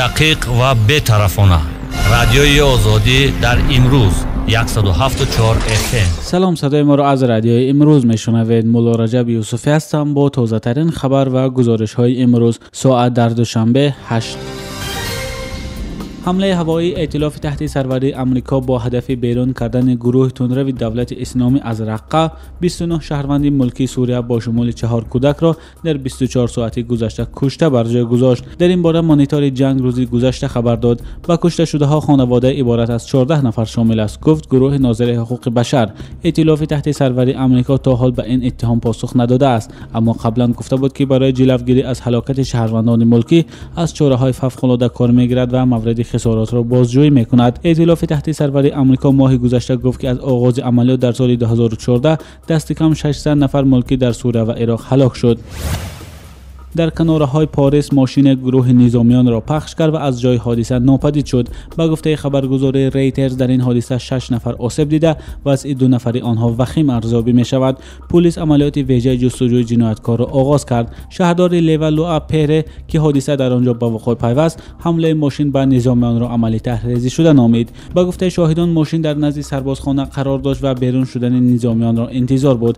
Дақиқ ва бетарафона. Радиои Озодӣ дар имрӯз 107.4 FM. Салом, садои моро аз радиои имрӯз мешунавед. Мулло Раҷаб Юсуфӣ ҳастам бо тозатарин хабар ва гузоришҳои имрӯз. Соат дар Душанбе 8. Ҳамлаи ҳавоии эътилофи таҳти сарварии Амрико бо ҳадафи берун кардани гурӯҳи тундрави давлати исломӣ аз Раққа 29 шаҳрванди мулкии Сурия бо шумули 4 кӯдакро дар 24 соати гузашта кушта бар ҷой гузошт. Дар ин бора монитори ҷанг рӯзи гузашта хабар дод. Ба кушташудаҳо хонавода иборат аз 14 нафар шомил аст, гуфт гурӯҳи нозири ҳуқуқи башар. Эътилофи таҳти сарварии Амрико то ҳол ба ин иттиҳом посух надодааст, аммо қаблан гуфта буд, ки барои ҷилавгирӣ аз ҳалокати шаҳрвандони мулкӣ аз чораҳои фавқулода кор мегирад ва мавриди хисоротро бозҷӯӣ мекунад. Эътилофи таҳти сарварии Амрико моҳи гузашта гуфт, ки аз оғози амалиёт дар соли 2014 дасти кам 600 нафар мулкӣ дар Сурия ва Ироқ ҳалок шуд. Дар канораҳои Парис мошини гурӯҳи низомиёнро пахш кард ва аз ҷои ҳодиса нопадид шуд. Ба гуфтаи хабаргузории Рейтерз, дар ин ҳодиса 6 нафар осеб дида, вазъи 2 нафари онҳо вахим арзёбӣ мешавад. Полис амалиёти вижаи ҷустуҷӯи ҷинояткорро оғоз кард. Шаҳрдори Левалуа Пере, ки ҳодиса дар он ҷо ба вуқӯъ пайваст, ҳамлаи мошин ба низомиёнро амали таҳризӣ шуда номид. Ба гуфтаи шоҳидон, мошин дар назди сарбозхона қарор дошт ва берун шудани низомиёнро интизор буд.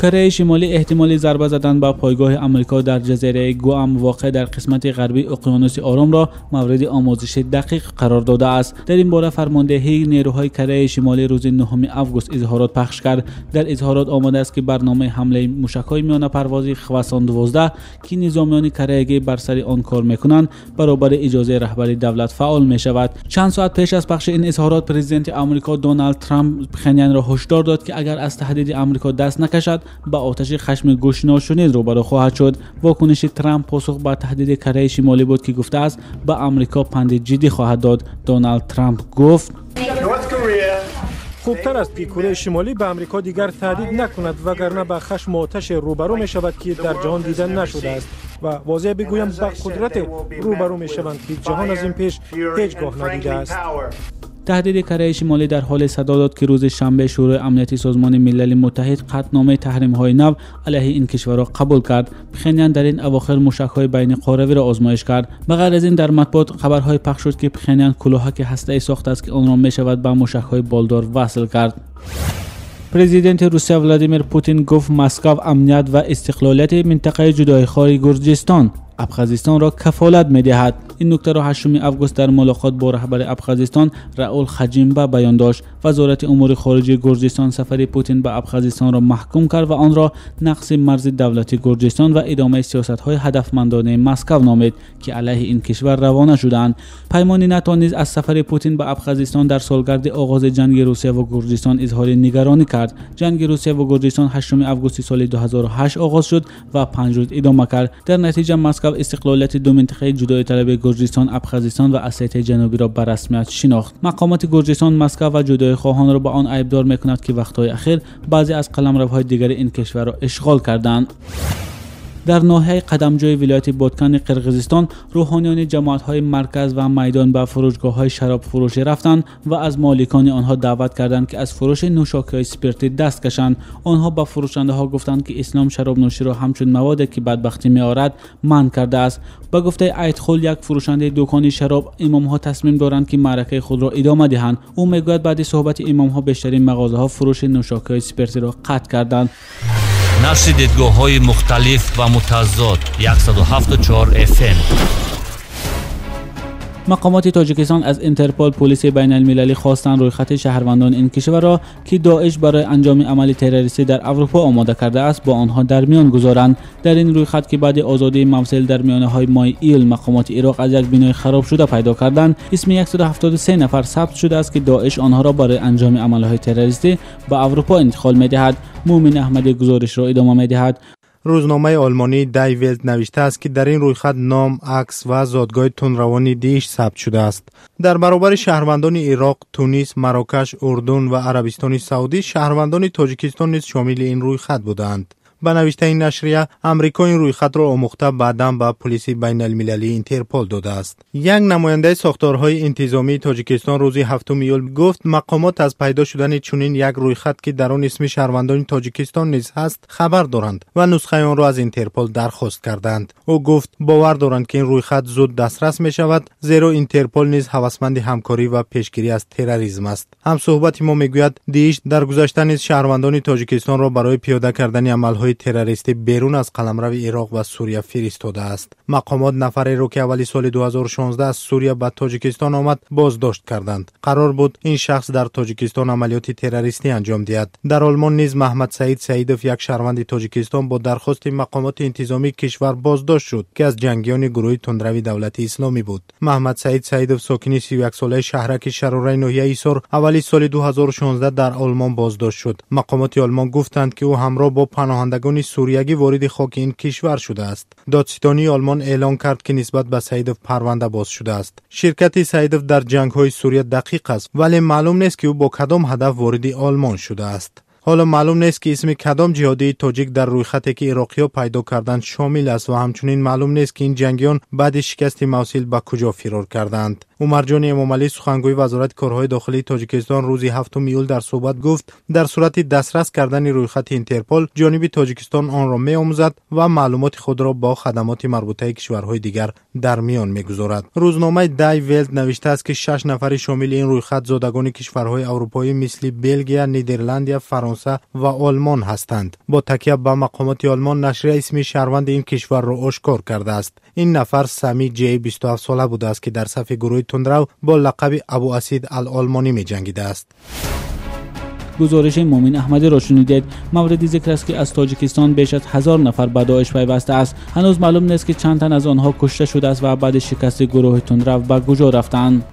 Кореяи Шимолӣ эҳтимоли зарба задан ба пойгоҳи Амрико дар ҷазираи Гуам воқеъ дар қисмати ғарбии уқёнуси Оромро мавриди омӯзиши дақиқ қарор додааст. Дар ин бора фармондеҳии нерӯҳои Кореяи Шимолӣ рӯзи 9 август изҳорот пахш кард. Дар изҳорот омадааст, ки барномаи ҳамлаи мушакҳои миёнапарвозии Хвасон 12, ки низомиёни кореягӣ бар сари он кор мекунанд, баробари иҷозаи раҳбари давлат фаъол мешавад. Чанд соат пеш аз пахши ин изҳорот, президенти Амрико Доналд Трамп Пхенянро ҳушдор дод, ки агар аз таҳдиди Амрико даст накашад, ба оташи хашми гӯшношунид рӯбарӯ хоҳад шуд. Вокуниши Трамп посух ба таҳдиди Кореяи Шимолӣ буд, ки гуфтааст ба Амрико панди ҷиддӣ хоҳад дод. Доналд Трамп гуфт: хубтар аст, ки Кореяи Шимолӣ ба Амрико дигар таҳдид накунад, вагарна ба хашму оташе рӯбарӯ мешавад, ки дар ҷаҳон дида нашудааст, ва возеҳ бигӯям, ба қудрате рӯбарӯ мешаванд, ки ҷаҳон аз ин пеш ҳеҷ гоҳ надидааст. Таҳдиди Кореяи Шимолӣ дар ҳоле садо дод, ки рӯзи шанбе Шӯрои амнияти Созмони Милали Муттаҳид қатъномаи таҳримҳои нав алайҳи ин кишварро қабул кард. Пхенян дар ин авохир мушакҳои байниқоравиро озмоиш кард. Ба ғайр аз ин, дар матбуот хабарҳое пахш шуд, ки Пхенян кулоҳаки ҳастаӣ сохтааст, ки онро мешавад ба мушакҳои болдор васл кард. Президенти Русия Владимир Путин гуфт, Москав амният ва истиқлолияти минтақаи ҷудоихоҳи Гурҷистон Абхазистонро кафолат медиҳад. Ин нуктаро 8 август дар мулоқот бо раҳбари Абхазистон Раул Хаҷимба баён дошт. Вазорати умури хориҷии Гурҷистон сафари Путин ба Абхазистонро маҳкум кард ва онро нақси марзи давлати Гурҷистон ва идомаи сиёсатҳои ҳадафмандонаи Москав номид, ки алайҳи ин кишвар равона шудаанд. Паймони НАТО низ аз сафари Путин ба Абхазистон дар солгарди оғози ҷанги Русия ва Гурҷистон изҳори нигаронӣ кард. Ҷанги Русия ва Гурҷистон 8 августи соли 2008 оғоз шуд ва 5 рӯз идома кард. Дар натиҷа Москав истиқлолияти ду минтақаи ҷудоиталаби Гурҷистон, Абхазистон ва Осетияи Ҷанубиро ба расмият шинохт. Мақомоти Гурҷистон Москав ва ҷудоихоҳонро ба он айбдор мекунад, ки вақтҳои ахир баъзе аз қаламравҳои дигари ин кишварро ишғол карданд. Дар ноҳияи Қадамҷои вилояти Боткани Қирғизистон рӯҳониёни ҷамоатҳои марказ ва майдон ба фурӯшгоҳҳои шаробфурӯшӣ рафтанд ва аз моликони онҳо даъват карданд, ки аз фурӯши нӯшокиҳои спиртӣ даст кашанд. Онҳо ба фурӯшандаҳо гуфтанд, ки ислом шаробнӯширо ҳамчун маводе, ки бадбахтӣ меорад, манъ кардааст. Ба гуфтаи Айтхул, як фурӯшандаи дукони шароб, имомҳо тасмим доранд, ки маъракаи худро идома диҳанд. Ӯ мегӯяд, баъди суҳбати имомҳо бештарин мағозаҳо фурӯши нӯшокиҳои спиртиро қатъ карданд. Нашри дидгоҳҳои мухталиф ва мутазод 107.4 FM. Мақомоти Тоҷикистон аз Интерпол, полиси байналмилалӣ, хостанд рӯйхати шаҳрвандони ин кишварро, ки Доиш барои анҷоми амали террористӣ дар Аврупо омода кардааст, бо онҳо дар миён гузоранд. Дар ин рӯйхат, ки баъди озодии Мавсил дар миёнаҳои моҳи июл мақомоти Ироқ аз як бинои харобшуда пайдо карданд, исми 173 нафар сабт шудааст, ки Доиш онҳоро барои анҷоми амалҳои террористӣ ба Аврупо интиқол медиҳад. Муъмин Аҳмадӣ гузоришро идома медиҳад. Рӯзномаи олмонии Дай Велт навиштааст, ки дар ин рӯйхат ном, акс ва зодгоҳи тундравони Дииш сабт шудааст. Дар баробари шаҳрвандони Ироқ, Тунис, Марокаш, Урдун ва Арабистони Саудӣ, шаҳрвандони Тоҷикистон низ шомили ин рӯйхат буданд. Ба навиштаи ин нашрия, Амрико ин рӯйхатро омӯхта баъдан ба пулиси байналмилалии Интерпол додааст. Як намояндаи сохторҳои интизомии Тоҷикистон рӯзи 7 июл гуфт, мақомот аз пайдо шудани чунин як рӯйхат, ки дар он исми шаҳрвандони Тоҷикистон низ ҳаст, хабар доранд ва нусхаи онро аз Интерпол дархост кардаанд. Ӯ гуфт, бовар доранд, ки ин рӯйхат зуд дастрас мешавад, зеро Интерпол низ ҳавасманди ҳамкорӣ ва пешгирӣ аз терроризм аст. Ҳамсӯҳбати мо мегӯяд, ДИИШ дар гузашта низ шаҳрвандони Тоҷикистонро барои пиёда кардани амалҳои террористӣ берун аз қаламрави Ироқ ва Сурия фиристодааст. Мақомот нафареро, ки аввали соли 2016 аз Сурия ба Тоҷикистон омад, боздошт карданд. Қарор буд ин шахс дар Тоҷикистон амалиёти террористӣ анҷом диҳад. Дар Олмон низ Маҳмад Саид Саидов, як шаҳрванди Тоҷикистон, бо дархости мақомоти интизомии кишвар боздошт шуд, ки аз ҷангиёни гурӯҳи тундрави Давлати Исломӣ буд. Маҳмад Саид Саидов, сокини 31-солаи шаҳраки Шарораи ноҳияи Ҳисор, аввали соли 2016 дар Олмон боздошт шуд. Мақомоти Олмон гуфтанд, ки ӯ ҳамроҳ бо паноҳандагони суриягӣ вориди хоки ин кишвар шудааст. Додситонии Олмон эълон кард, ки нисбат ба Саидов парванда боз шудааст. Ширкати Саидов дар ҷангҳои Сурия дақиқ аст, вале маълум нест, ки ӯ бо кадом ҳадаф вориди Олмон шудааст. Ҳоло маълум нест, ки исми кадом ҷиҳодии тоҷик дар рӯйхате, ки ироқиҳо пайдо карданд, шомил аст ва ҳамчунин маълум нест, ки ин ҷангиён баъди шикасти Мавсил ба куҷо фирор кардаанд. Умарҷони Эмомалӣ, сухангӯи Вазорати корҳои дохилии Тоҷикистон, рӯзи 7 июл дар суҳбат гуфт, дар сурати дастрас кардани рӯйхати Интерпол, ҷониби Тоҷикистон онро меомӯзад ва маълумоти худро бо хадамоти марбутаи кишварҳои дигар дар миён мегузорад. Рӯзномаи Дай Велт навиштааст, ки 6 нафари шомили ин рӯйхат зодагони кишварҳои аврупоӣ мисли Белгия, Нидерландия, Фаронса ва Олмон ҳастанд. Бо такя ба мақомоти Олмон, нашрия исми шаҳрванди ин кишварро ошкор кардааст. Ин нафар Сами Ҷей 27 сола будааст, ки дар сафи гурӯҳи тундрав бо лақаби Абу Асид ал-Олмонӣ меҷангидааст. Гузориши Мумин Аҳмадиро шунидед. Мавриди зикр аст, ки аз Тоҷикистон беш аз 1000 нафар ба Доиш пайваста аст. Ҳанӯз маълум нест, ки чанд тан аз онҳо кушта шудааст ва баъди шикасти гурӯҳи тундрав ба куҷо рафтаанд.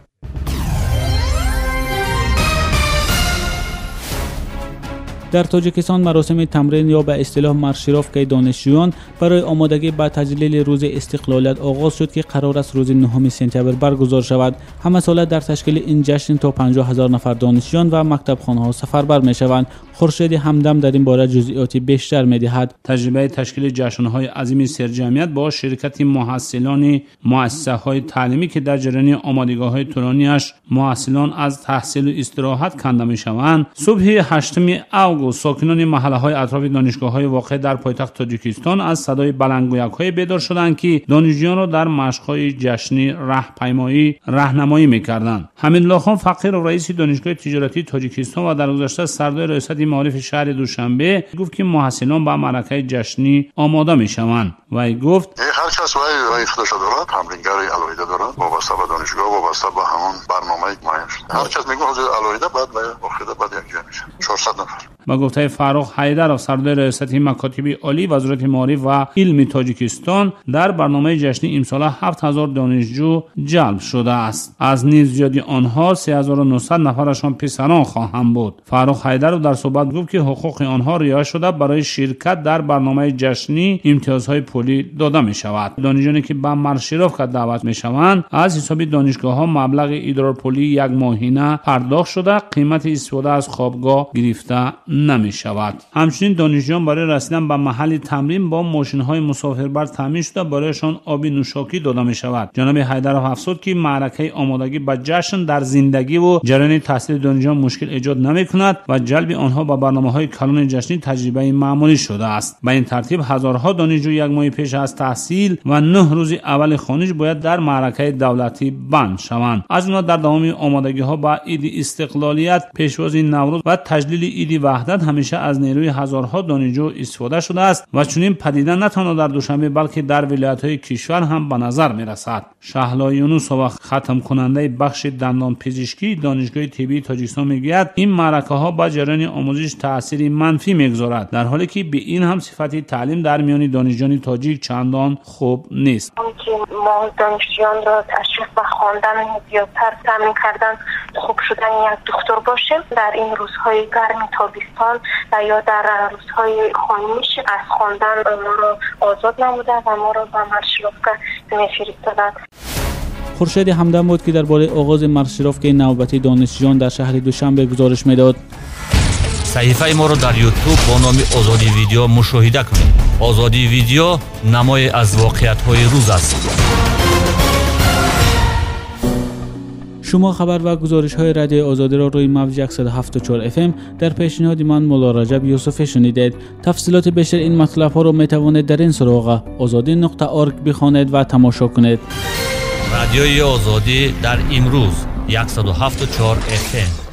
Дар Тоҷикистон маросими тамрин ё ба истилоҳ маршировкаи донишҷӯён барои омодагӣ ба таҷлили рӯзи истиқлолият оғоз шуд, ки қарор аст рӯзи 9 сентябр баргузор шавад. Ҳамасола дар ташкили ин ҷашн то 50 000 нафар донишҷӯён ва мактабхонаҳо сафарбар мешаванд. Хуршеди Ҳамдам дар ин бора ҷузъиёти бештар медиҳад. Таҷрибаи ташкили ҷашнҳои азими серҷамъият бо ширкати муҳассилони муассисаҳои таълимӣ, ки дар ҷараёни омодагиҳои тӯлониаш муҳассилон аз таҳсилу истироҳат канда мешаванд, субҳи 8 август сокинони маҳаллаҳои атрофи донишгоҳҳои воқеъ дар пойтахти Тоҷикистон аз садои баландгӯякҳое бедор шуданд, ки донишҷӯёнро дар машқҳои ҷашнӣ раҳпаймоӣ раҳнамоӣ мекарданд. Ҳамидуллохон Фақиров, раиси донишгоҳи тиҷоратии Тоҷикистон ва дар гузашта сардори раёсати маорифи шаҳри Душанбе, гуфт, ки муҳассилон ба маъракаи ҷашнӣ омода мешаванд. Вай гуфт: ҳар кас вай худашо дорад, тамрингари алоҳида дорад, вобаста ба донишгоҳ, вобаста ба ҳамон барномаи муайян шуда. Ҳар кас мегӯяд ҳозир алоҳида, баъд охида баъд якҷоя мешавад. 400 нафар. Ба гуфтаи Фаррух Ҳайдаров, сардори раёсати макотиби олии Вазорати маориф ва илми Тоҷикистон, дар барномаи ҷашнӣ имсола 7000 донишҷӯ ҷалб шудааст. Аз низ зиёди онҳо 3900 нафарашон писарон хоҳанд буд. Фаррух Ҳайдаров дар суҳбат гуфт, ки ҳуқуқи онҳо риоя шуда, барои ширкат дар барномаи ҷашнӣ имтиёзҳои пулӣ дода мешавад. Донишҷӯёне, ки ба маршировка даъват мешаванд, аз ҳисоби донишгоҳҳо маблағи идрорпулии якмоҳина пардохт шуда, қимати истифода аз хобгоҳ гирифта намешавад. Ҳамчунин донишҷӯён барои расидан ба маҳалли тамрин бо мошинҳои мусофирбар таъмин шуда, барояшон оби нӯшокӣ дода мешавад. Ҷаноби Ҳайдаров афзуд, ки маъракаи омодагӣ ба ҷашн дар зиндагиву ҷараёни таҳсили донишҷӯён мушкил эҷод намекунад ва ҷалби онҳо ба барномаҳои калони ҷашнӣ таҷрибаи маъмулӣ шудааст. Ба ин тартиб ҳазорҳо донишҷӯ як моҳи пеш аз таҳсил ва 9 рӯзи аввали хониш бояд дар маъракаи давлатӣ банд шаванд. Аз ҷумла дар давоми омодагиҳо ба иди истиқлолият, пешвози Наврӯз ва таҷлили иди Ваҳдат ҳамеша аз нерӯи ҳазорҳо донишҷӯ истифода шудааст ва чунин падида на танҳо дар Душанбе, балки дар вилоятҳои кишвар ҳам ба назар мерасад. Шаҳло Юнусова, хатмкунандаи бахши дандонпизишкии Донишгоҳи тиббии Тоҷикистон, мегӯяд, ин маъракаҳо ба ҷараёни омӯзиш таъсири манфӣ мегузорад, дар ҳоле ки бе ин ҳам сифати таълим дар миёни донишҷӯёни тоҷик чандон хуб нест. Ки мо донишҷӯёнро ташвиқ ба хондан зиёдтар таъмин кардан, хуб шудани як духтур бошем, дар ин рӯзҳои гарми тобистон ва ё дар рӯзҳои хониш аз хондан моро озод намуда ва моро ба маршировка мефиристоданд. Хуршеди Ҳамдам буд, ки дар бораи оғози маршировкаи навбатии донишҷӯён дар шаҳри Душанбе гузориш медод. Саҳифаи моро дар YouTube бо номи Озодӣ Видео мушоҳида кунед. Озодӣ Видео намое аз воқеиятҳои рӯз аст. Шумо хабар ва гузоришҳои Радиои Озодиро рӯи мавҷи 107.4 FM дар пешниҳоди ман Мулло Раҷаб Юсуфӣ шунидед. Тафсилоти бештар ин матлабҳоро метавонед дар ин суроға ozodi.org бихонед ва тамошо кунед. Радиои Озодӣ дар имрӯз 107.4 FM.